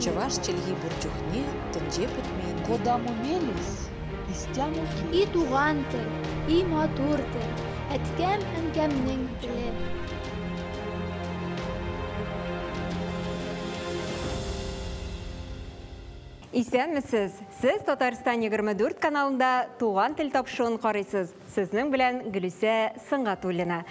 Чӑваш чӗлхи пур чухне тӗнче пӗтмен. Кодамо мелесь, истямо И келесь. туган тел, и матур тел, әткәм-әнкәмнең теле. Исәнмесез! Сез Татарстан 24 каналында Туган тел тапшыруын карыйсыз. Сезнең белән Гөлүсә Сөнгатуллина.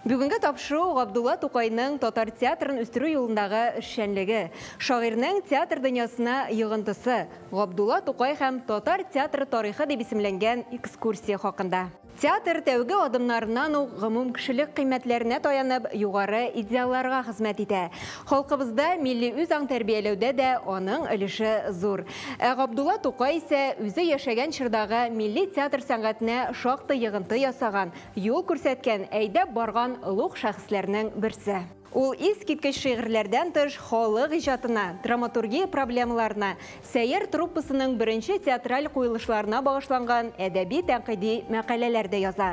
Бүгенге тапшыру Габдулла Тукайның татар театрын үстерү юлындагы эшчәнлеге, шагыйрьнең театр дөньясына йогынтысы, Габдулла Тукай һәм татар театры тарихы дип исемләнгән экскурсия хакында. Театр тәүге адымнарыннан ук гомумкешелек кыйммәтләренә таянып, югары идеалларга хезмәт итә. Халкыбызда милли үзаң тәрбияләүдә дә аның өлеше зур. Ә Габдулла Тукай исә үзе яшәгән чордагы милли театр сәнгатенә шактый йогынты ясаган, юл күрсәткән, әйдәп барган олуг шәхесләрнең берсе. Ул искиткеч шигырьләрдән тыш халык иҗатына, драматургия проблемаларына, Сәйяр труппасының беренче театраль куелышларына багышланган әдәби-тәнкыйди мәкаләләр дә яза.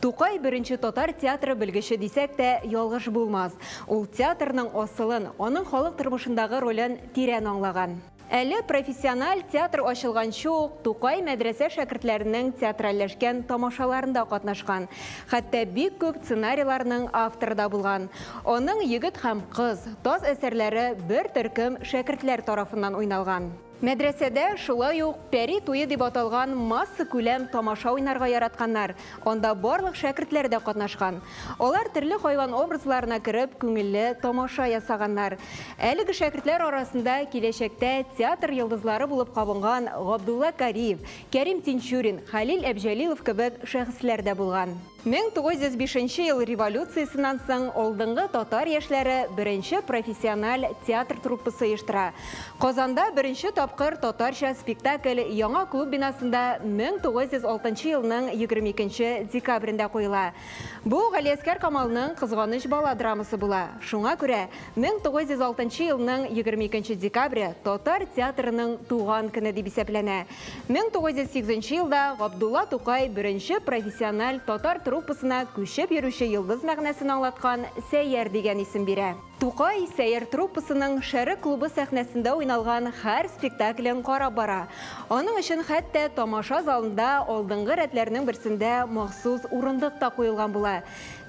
Тукай беренче татар театры белгече дисәк тә ялгыш булмас. Ул театрның асылын, аның халык тормышындагы ролен тирән аңлаган. Әле профессиональ театр ачылганчы ук Тукай мәдрәсә шәкертләренең театральләшкән тамашаларында катнашкан. Хәтта бик күп сценарийларның авторы да булган. Аның Егет һәм кыз, Таз әсәрләре бер төркем шәкертләр тарафыннан уйналган. Мәдрәсәдә шулай ук Пәри туе дип аталган массакүләм тамаша уйнарга яратканнар. Анда барлык шәкертләр дә катнашкан. Алар төрле хайван образларына кереп, күңелле тамаша ясаганнар. Әлеге шәкертләр арасында киләчәктә театр йолдызлары булып кабынган Габдулла Кариев, Кәрим Тинчурин, Хәлил Әбҗәлилов кебек шәхесләр дә булган. 1905 ел революциясеннән соң алдынгы татар яшьләре беренче профессиональ театр труппасы оештыра. Казанда беренче тапкыр татарча спектакль яңа клуб бинасында 1906 елның 22 декабрендә куела. Бу Галиәсгар Камалның Кызганыч бала драмасы була. Шуңа күрә 1906 елның 22 декабре татар театрының туган көне дип исәпләнә. 1908 елда Габдулла Тукай беренче профессиональ татар труппасына күчеп йөрүче йолдыз мәгънәсен аңлаткан Сәйяр дигән исем бирә. Тукай Сәйяр труппасының Шәрык клубы сәхнәсендә уйналган һәр спектаклен карап бара. Аның өчен хәтта тамаша залында алдынгы рәтләрнең берсендә махсус урындык та куелган була.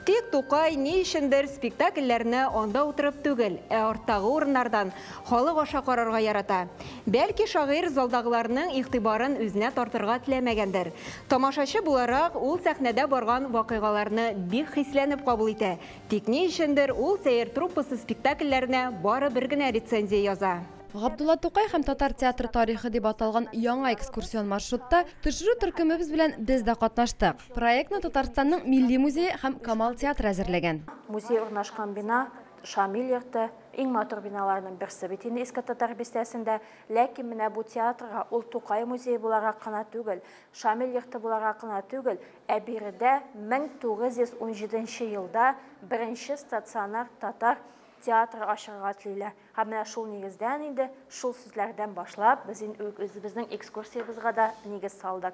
Тик Тукай ни өчендер спектакльләрне анда утырып түгел, ә арттагы урыннардан халык аша карарга ярата. Бәлки шагыйрь залдагыларның игътибарын үзенә тартырга теләмәгәндер. Тамашачы буларак ул сәхнәдә барган вакыйгаларны бик хисләнеп кабул итә. Тик ни өчендер ул Сәйяр труппасы спектакльләренә бары бер генә рецензия яза. Габдулла Тукай һәм татар театры тарихы дип аталган яңа экскурсион маршрутта төшерү төркемебез белән без дә катнаштык. Проектны Татарстанның Милли музее һәм Камал театры әзерләгән. Музей урнашкан бина Шамил йорты, иң матур биналарның берсе бит инде Иске Татар бистәсендә. Ләкин менә бу театрга ул Тукай музее буларак кына түгел, Шамил йорты буларак кына түгел, ә биредә 1917 елда беренче стационар татар театры ачырга телиләр. Һәм менә шул нигездән инде, шул сүзләрдән башлап, без инде үзебезнең экскурсиябезгә дә нигез салдык.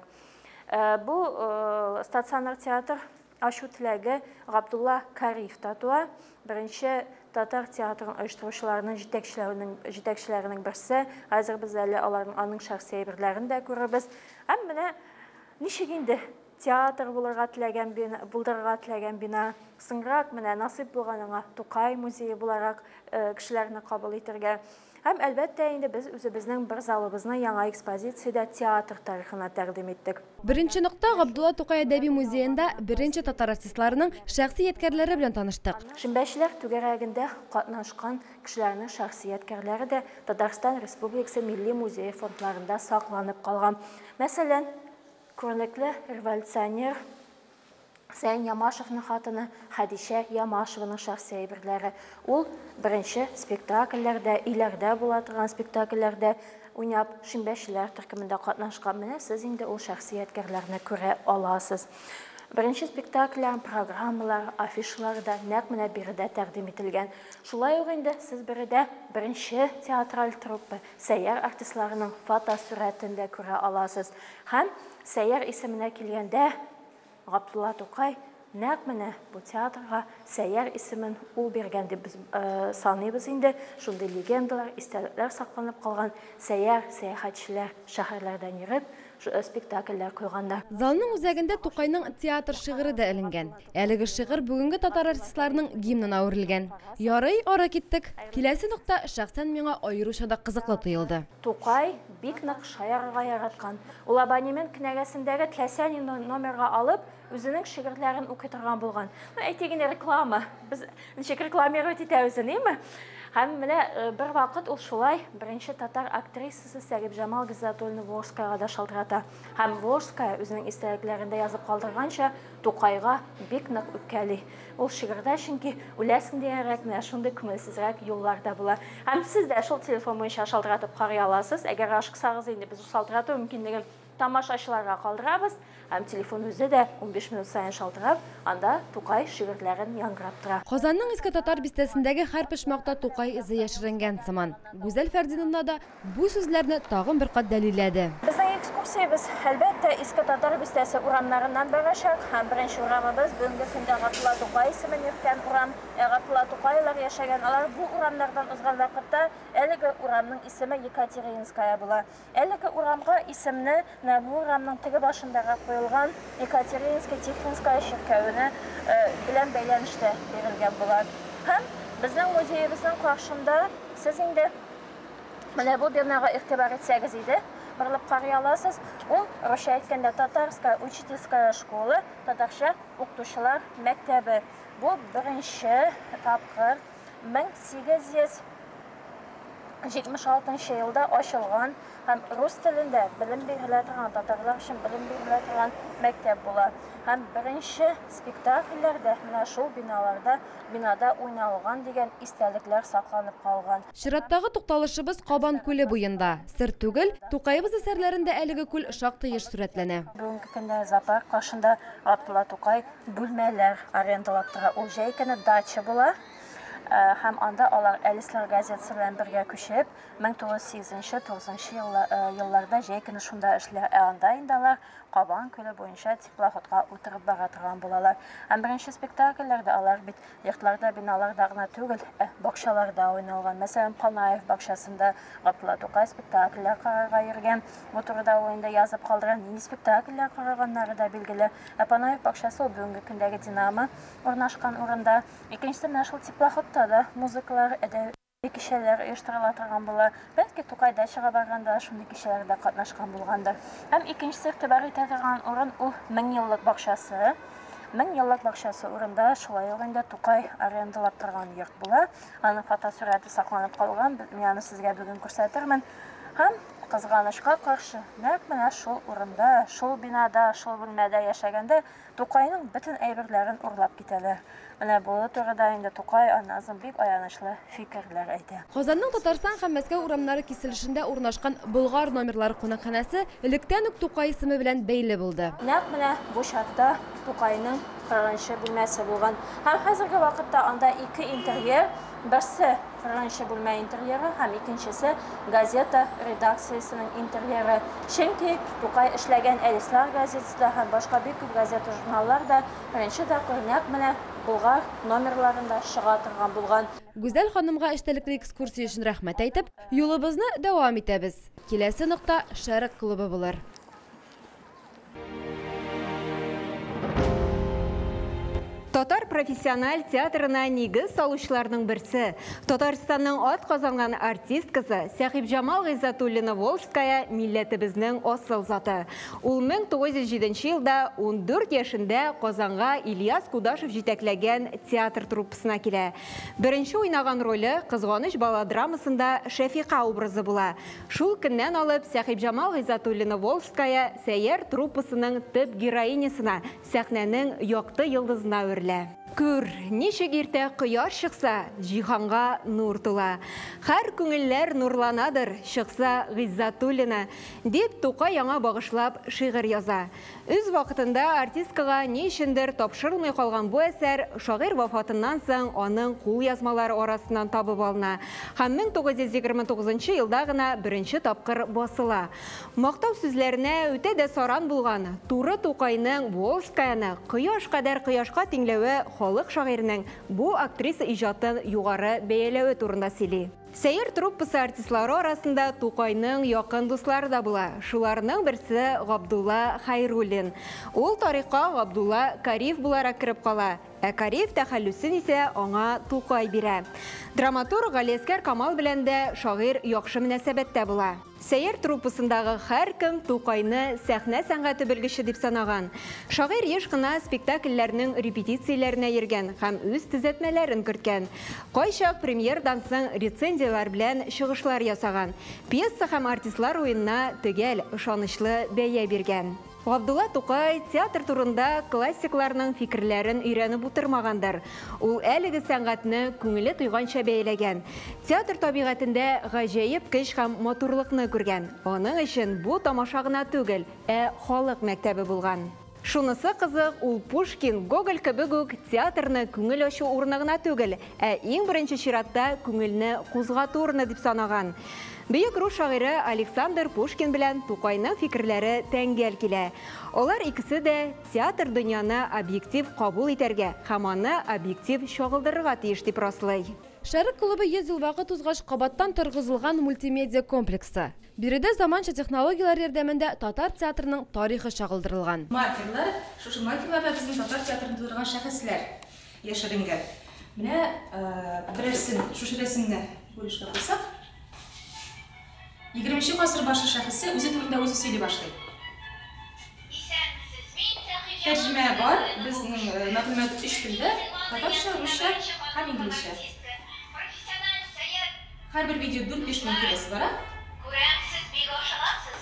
Бу стационар театр ачу теләге Габдулла Кариевта туа. Беренче татар театрын оештыручыларның җитәкчеләренең берсе. Хәзер без әле аларның аның шәхси әйберләрен дә күрербез. Һәм менә ничек инде театр булырга теләгән бина, булдырырга теләгән бина. Соңрак менә насыйп булган аңа Тукай музее буларак кешеләрне кабул итәргә. Һәм әлбәттә инде без үзебезнең бер залыбызны яңа экспозициядә театр тарихына тәкъдим иттек. Беренче нокта Габдулла Тукай әдәби музеенда беренче татар артистларының шәхси ядкәрләре белән таныштык. Шимбәчеләр түгәрәгендә катнашкан кешеләрнең шәхси ядкәрләре дә Татарстан Республикасы Милли музее фондларында сакланып калган. Мәсәлән, күренекле революционер Сәен Ямашевның хатыны Хәдичә Ямашеваның шәхси әйберләре. Ул беренче спектакльләрдә, өйләрдә була торган спектакльләрдә уйнап, шимбәчеләр төркемендә катнашкан. Менә сез инде ул шәхси ядкәрләрне күрә аласыз. Беренче спектакльләр, программалар, афишалар да нәкъ менә биредә тәкъдим ителгән. Шулай ук инде сез биредә беренче театраль труппа Сәйяр артистларының фотосурәтен дә күрә аласыз. Һәм Сәйяр исеменә килгәндә Габдулла Тукай Нәкъ менә бу театрга Сәйяр исемен ул биргән дип без саныйбыз инде. Шундый легендалар, истәлекләр сакланып калган. Сәйяр сәяхәтчеләр шәһәрләрдән йөреп, спектакльләр куйганнар. Залның үзәгендә Тукайның театр шигыре дә эленгән. Әлеге шигырь бүгенге татар артистларының гимнына әверелгән. Ярый, ары киттек. Киләсе нокта шәхсән миңа аеруча да кызыклы тоелды. Тукай бик нык шаярырга яраткан. Ул абонемент кенәгәсендәге теләсә нинди номерга алып, үзенең шигырьләрен укый торган булган. Ну, әйтик инде, реклама. Без ничек рекламировать итәбез, әйеме? Һәм менә бер вакыт ул шулай беренче татар актрисасы Сәгибҗамал Гыйззәтуллина Волжскаяга да шалтырата. Һәм Волжская үзенең истәлекләрендә язып калдырганча, Тукайга бик нык үпкәли. Ул шигырьдә чөнки үләсең дигәнрәк менә шундый күңелсезрәк юллар да була. Һәм сез дә шул телефон буенча шалтыратып карый аласыз. Әгәр ашыксагыз инде, без шалтырату мөмкинлеген тамашачыларга калдырабыз. Һәм телефон үзе дә 15 минут саен шалтырап, анда Тукай шигырьләрен яңгырап тора. Казанның Иске Татар бистәсендәге һәр почмакта Тукай эзе яшеренгән сыман. Гүзәл Фәрдиновна да бу сүзләрне тагын бер кат дәлилләде. Безнең экскурсиябез, әлбәттә, Иске Татар бистәсе урамнарыннан барачак. Һәм беренче урамыбыз бүгенге көндә Габдулла Тукай исемен йөрткән урам. Габдулла Тукайлар яшәгән. Алар бу урамнардан узган вакытта әлеге урамның исеме Екатеринская була. Әлеге урамга исемне менә бу урамның теге башындагы куелган Екатеринская Тихвинская чиркәвенә белән бәйләнештә бирелгән була. Һәм безнең музеебызның каршында сез инде менә бу бинага игътибар итсәгез иде, борылып карый аласыз. Ул, русча әйткәндә, Татарская учительская школа, татарча укытучылар мәктәбе. Бу беренче тапкыр 1876 елда ачылган һәм рус телендә белем бирелә торган, татарлар өчен белем бирелә торган мәктәп була. Һәм беренче спектакльләрдә менә шул биналарда, бинада уйналган дигән истәлекләр сакланып калган. Чираттагы тукталышыбыз Кабан күле буенда. Сер түгел, Тукаебыз әсәрләрендә әлеге күл шактый еш сурәтләнә. Бүгенге көндә зоопарк каршында Габдулла Тукай бүлмәләр арендалап тора. Ул җәй көне дача була. Һәм анда алар Әлислар газетасы белән бергә күчеп, 1908-9 елларда җәй көне шунда эшләр. Ә анда инде алар Кабан күле буенча теплоходка утырып бара торган булалар. Һәм беренче спектакльләрдә алар бит йортларда, биналарда гына түгел, ә бакчаларда уйналган. Мәсәлән, Панаев бакчасында Габдулла Тукай спектакльләр карарга йөргән. Бу турыда ул инде язып калдырган, нинди спектакльләр караганнары да билгеле. Ә Панаев бакчасы ул бүгенге көндәге Динамо урнашкан урында. Икенчесе, менә шул теплоходта да музыкалар, әдәби кичәләр оештырыла торган була. Бәлки Тукай дачага барганда шундый кичәләрдә катнашкан булгандыр. Һәм икенчесе игътибар итә торган урын ул Меңьеллык бакчасы. Меңьеллык бакчасы урында шулай ук инде Тукай арендалап торган йорт була. Аның фотосурәте сакланып калган. Мин аны сезгә бүген күрсәтермен. Һәм кызганычка каршы, нәкъ менә шул урында, шул бинада, шул бүлмәдә яшәгәндә Тукайның бөтен әйберләрен урлап китәләр. Менә бу турыда инде Тукай аннан бик аянычлы фикерләр әйтә. Казанның Татарстан һәм Мәскәү урамнары киселешендә урнашкан Болгар номерлары кунакханәсе электән үк Тукай исеме белән бәйле булды. Нәкъ менә бу чатта Тукайның 40 бүлмәсе булган. Һәм хәзерге вакытта анда ике интерьер, берсе 40 бүлмә интерьеры һәм икенчесе газета редакциясенең интерьеры. Чөнки Тукай эшләгән Әлислар газетасы да һәм башка бик күп газета журналлар да беренче тапкыр нәкъ менә Болгар номерларында чыга торган булган. Гүзәл ханымга эчтәлекле экскурсия өчен рәхмәт әйтеп, юлыбызны дәвам итәбез. Киләсе нокта Шәрык клубы булыр. Татар профессиональ театрына нигез салучыларның берсе, Татарстанның ат казанган артисткасы Сәхибҗамал Гыйззәтуллина Волжская милләтебезнең асыл заты. Ул 1907 елда 14 яшендә Казанга Ильяс Кудашев җитәкләгән театр труппасына килә. Беренче уйнаган роле Кызганыч бала драмасында Шәфика образы була. Шул көннән алып Сәхибҗамал Гыйззәтуллина Волжская Сәйяр труппасының төп героинясына, сәхнәнең якты йолдызына әверелә. Күр, ничек иртә кояш чыкса, җиһанга нур тула. Һәр күңелләр нурланадыр, чыкса Гыйззатуллина, дип Тукай яңа багышлап шигырь яза. Үз вакытында артисткага ни өчендер тапшырылмый калган бу әсәр шагыйрь вафатыннан соң аның кулъязмалары арасыннан табып алына һәм 1929 елда гына беренче тапкыр басыла. Мактау сүзләренә үтә дә саран булган туры Тукайның Волжскаяны кояш кадәр кояшка тиңләве халык шагыйренең бу актриса иҗатын югары бәяләве турында сөйли. Сәйер труппасы артистлары арасында Тукайның якын дуслары да була. Шуларның берсе Габдулла Хайруллин. Ул тарихка Габдулла Кариев буларак кереп кала. Ә Кариев тәхәллүсен исә аңа Тукай бирә. Драматург Галиәсгар Камал белән дә шагыйрь яхшы мөнәсәбәттә була. Сәйер труппасындагы һәркем Тукайны сәхнә сәнгате белгече дип санаган. Шагыйрь еш кына спектакльләрнең репетицияләренә йөргән һәм үз төзәтмәләрен керткән. Кайчак премьердан соң рецензияләр белән чыгышлар ясаган. Пьеса һәм артистлар уенына төгәл, ышанычлы бәя биргән. Габдулла Тукай театр турында классикларның фикерләрен өйрәнеп утырмагандыр. Ул әлеге сәнгатьне күңеле тойганча бәяләгән. Театр табигатендә гаҗәеп көч һәм матурлыкны күргән. Аның өчен бу тамаша гына түгел, ә халык мәктәбе булган. Шунысы кызык, ул Пушкин, Гоголь кебек үк театрны күңел ачу урыны гына түгел, ә иң беренче чиратта күңелне кузгату урыны дип санаган. Бөек рус шагыйре Александр Пушкин белән Тукайның фикерләре тәңгәл килә. Алар икесе дә театр дөньяны объектив кабул итәргә һәм аны объектив чагылдырырга тиеш дип раслый. Шәрык клубы 100 ел вакыт узгач кабаттан торгызылган мультимедиа комплексы. Биредә заманча технологияләр ярдәмендә татар театрының тарихы чагылдырылган. Маркерлар, шушы маркерларда безнең татар театрын тудырган шәхесләр яшеренгән. Менә берәрсен шушы рәсемне бүлешкә куйсак, 20 гасыр башы шәхесе үзе турында үзе сөйли башлый. Тәрҗемә бар, безнең мәгълүмат өч телдә: татарча, русча һәм инглизчә. Һәрбер видео 4-5 минут тирәсе бара. Күрәм, сез бик ашыгасыз.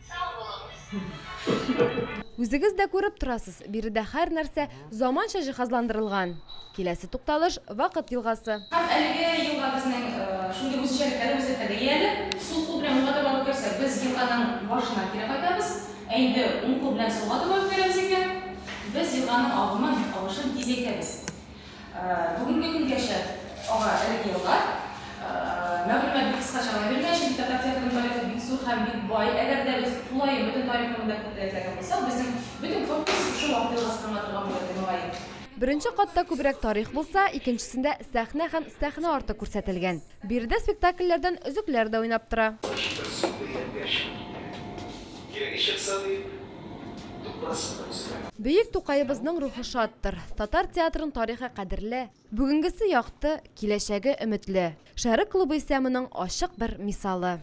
Сау булыгыз. Үзегез дә күреп торасыз, биредә һәр нәрсә заманча җиһазландырылган. Киләсе тукталыш Вакыт елгасы. Һәм әлеге елга безнең шундый үзенчәлекләре, үзлекләргә ия әле. Сул кул белән уңга таба үткәрсәк, без елганың башына кире кайтабыз. Ә инде уң кул белән сулга таба үткәрәбез икән, без елганың агымын, агышын тизәйтәбез. Бүгенге көнгәчә ага әлеге елга. Мәгълүмат бик кыскача гына бирелгән, чөнки татар театрының тарихы бик зур һәм бик бай. Әгәр дә без тулаем бөтен тарихны монда күрсәтелгән булса, безнең бөтен комплекс шушы Вакыт елгасын аңлатырга булыр иде, мөгаен. Беренче катта күбрәк тарих булса, икенчесендә сәхнә һәм сәхнә арты күрсәтелгән. Биредә спектакльләрдән өзекләр дә уйнап тора. Бөек Тукаебызның рухы шаттыр. Татар театрының тарихы кадерле, бүгенгесе якты, киләчәге өметле. Шәрык клубы исә моның ачык бер мисалы.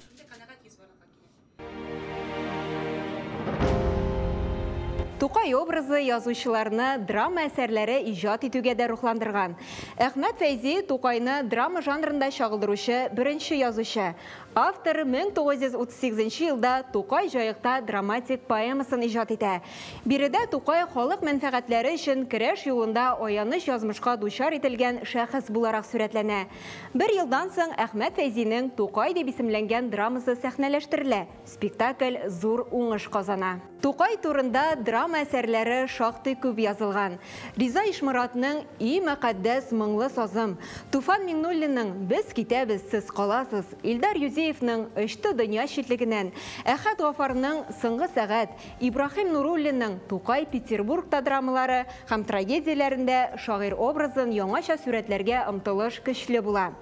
Тукай образы язучыларны драма әсәрләре иҗат итүгә дә рухландырган. Әхмәт Фәйзи Тукайны драма жанрында чагылдыручы беренче язучы. Автор 1938 елда Тукай Җаекта драматик поэмасын иҗат итә. Биредә Тукай халык мәнфәгатьләре өчен көрәш юлында аяныч язмышка дучар ителгән шәхес буларак сурәтләнә. Бер елдан соң Әхмәт Фәйзинең Тукай дип исемләнгән драмасы сәхнәләштерелә. Спектакль зур уңыш казана. Тукай турында драма әсәрләре шактый күп язылган. Риза Ишморатның «И мөкатдәс моңлы сазым», Туфан Миңнуллинның «Без китәбез, сез каласыз», Илдар Юзеевның «Очты дөнья читлегеннән», Әхәт Гафарның «Соңгы сәгать», Ибраһим Нуруллинның «Тукай Петербургта» драмалары һәм трагедияләрендә шагыйрь образын яңача сурәтләргә омтылыш көчле була.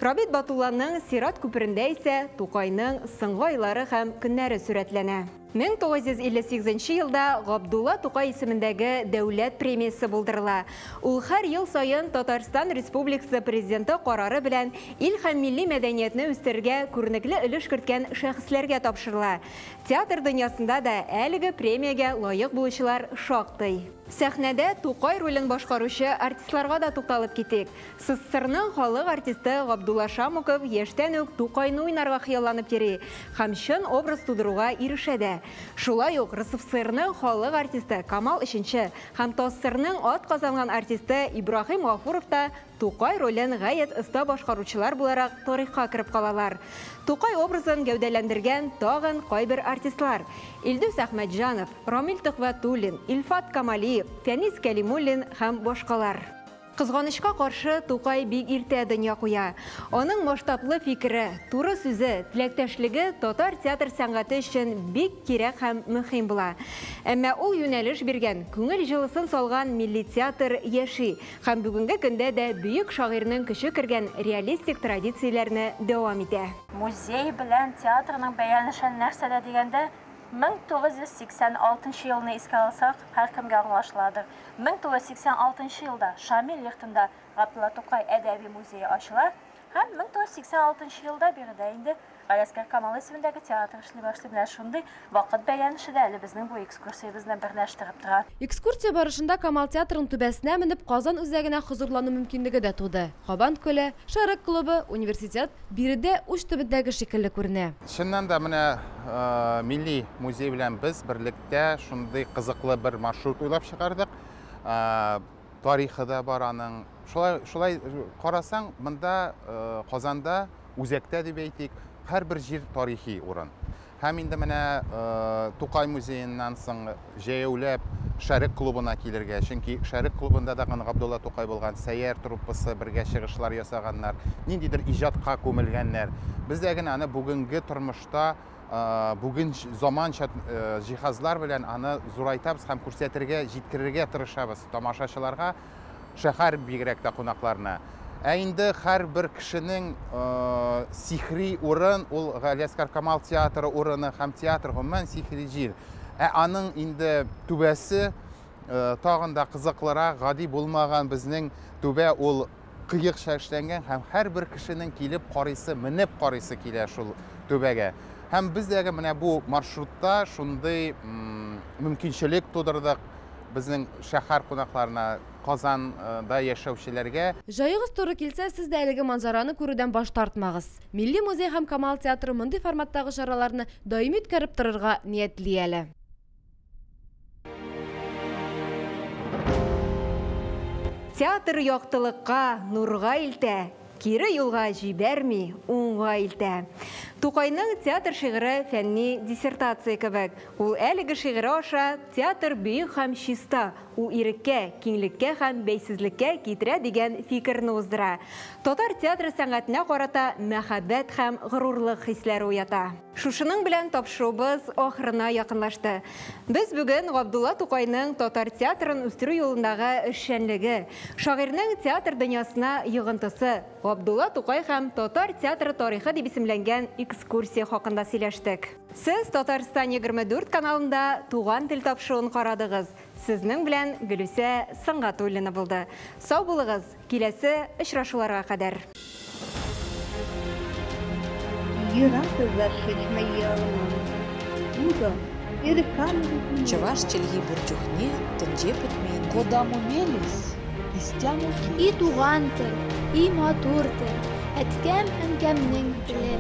Рабит Батулланың «Сират күперендә» исә Тукайның соңгы айлары һәм көннәре сурәтләнә. 1958 елда Габдулла Тукай исемендәге дәүләт премиясе булдырыла. Ул һәр ел саен Татарстан Республикасы президенты карары белән ил һәм милли мәдәниятне үстерергә күренекле өлеш керткән шәхесләргә тапшырыла. Театр дөньясында да әлеге премиягә лаек булучылар шактый. Сәхнәдә Тукай ролен башкаручы артистларга да тукталып китик. СССРның халык артисты Габдулла Шамуков яшьтән үк Тукайны уйнарга хыялланып йөри һәм чын образ тудыруга ирешә дә. Шулай ук РСФСРның халык артисты Камал Өченче һәм ТАССРның атказанган артисты Ибраһим Гафуров та Тукай ролен гаять оста башкаручылар буларак тарихка кереп калалар. Тукай образын гәүдәләндергән тагын кайбер артистлар: Илдус Әхмәтҗанов, Рамил Төхвәтуллин, Илфат Камалиев, Фәнис Кәлимуллин һәм башкалар. Кызганычка каршы, Тукай бик иртә дөнья куя. Аның масштаблы фикере, туры сүзе, теләктәшлеге татар театр сәнгате өчен бик кирәк һәм мөһим була. Әмма ул юнәлеш биргән, күңел җылысын салган милли театр яши һәм бүгенге көндә дә бөек шагыйрьнең көче кергән реалистик традицияләрне дәвам итә. Музей белән театрның бәйләнеше нәрсәдә дигәндә, 1986 елны искә алсак, һәркемгә аңлашыладыр. 1986 елда Шамил йортында Габдулла Тукай әдәби музее ачыла һәм 1986 елда биредә инде Галиәсгар Камал исемендәге театр эшли башлый. Менә шундый вакыт бәйләнеше дә әле безнең бу экскурсиябезне берләштереп тора. Экскурсия барышында Камал театрының түбәсенә менеп, Казан үзәгенә хозурлану мөмкинлеге дә туды. Кабан күле, Шәрык клубы, университет биредә уч төбендәге шикелле күренә. Чыннан да менә Милли музей белән без берлектә шундый кызыклы бер маршрут уйлап чыгардык. Тарихы да бар аның. Шулай карасаң, монда Казанда үзәктә дип әйтик, һәрбер җир тарихи урын. Һәм инде менә Тукай музееннан соң җәяүләп Шәрык клубына килергә, чөнки Шәрык клубында да Габдулла Тукай булган, Сәйяр труппасы бергә чыгышлар ясаганнар, ниндидер иҗатка күмелгәннәр. Без дә генә аны бүгенге тормышта, бүген заманча җиһазлар белән аны зурайтабыз һәм күрсәтергә, җиткерергә тырышабыз тамашачыларга, шәһәр бигрәк тә кунакларына. Ә инде һәрбер кешенең сихри урын ул Галиәсгар Камал театры урыны һәм театр гомумән сихри җир. Ә аның инде түбәсе тагын да кызыклырак, гади булмаган безнең түбә ул кыекча эшләнгән һәм һәрбер кешенең килеп карыйсы, менеп карыйсы килә шул түбәгә. Һәм без дә менә бу маршрутта шундый мөмкинчелек тудырдык безнең шәһәр кунакларына, Казанда яшәүчеләргә. Җаегыз туры килсә, сез дә әлеге манзараны күрүдән баш тартмагыз. Милли музей һәм Камал театры мондый форматтагы чараларны даими үткәреп торырга ниятли әле. Театр яктылыкка, нурга илтә, кире юлга җибәрми, уңга илтә. Тукайның театр шигыре фәнни диссертация кебек. Ул әлеге шигыре аша театр бөек һәм чиста, ул иреккә, киңлеккә һәм бәйсезлеккә китерә дигән фикерне уздыра. Татар театры сәнгатенә карата мәхәббәт һәм горурлык хисләре уята. Шушының белән тапшыруыбыз ахырына якынлашты. Без бүген Габдулла Тукайның татар театрын үстерү юлындагы эшчәнлеге, шагыйрьнең театр дөньясына йогынтысы, Габдулла Тукай һәм татар театры тарихы дип исемләнгән экскурсия хакында сөйләштек. Сез Татарстан 24 каналында Туган тел тапшыруын карадыгыз. Сезнең белән Гөлүсә Сөнгатуллина булды. Сау булыгыз, киләсе очрашуларга кадәр. Чӑваш чӗлхи пур чухне тӗнче пӗтмен. Кодамо мелесь, истямо И туган тел, и матур тел, әткәм-әнкәмнең теле.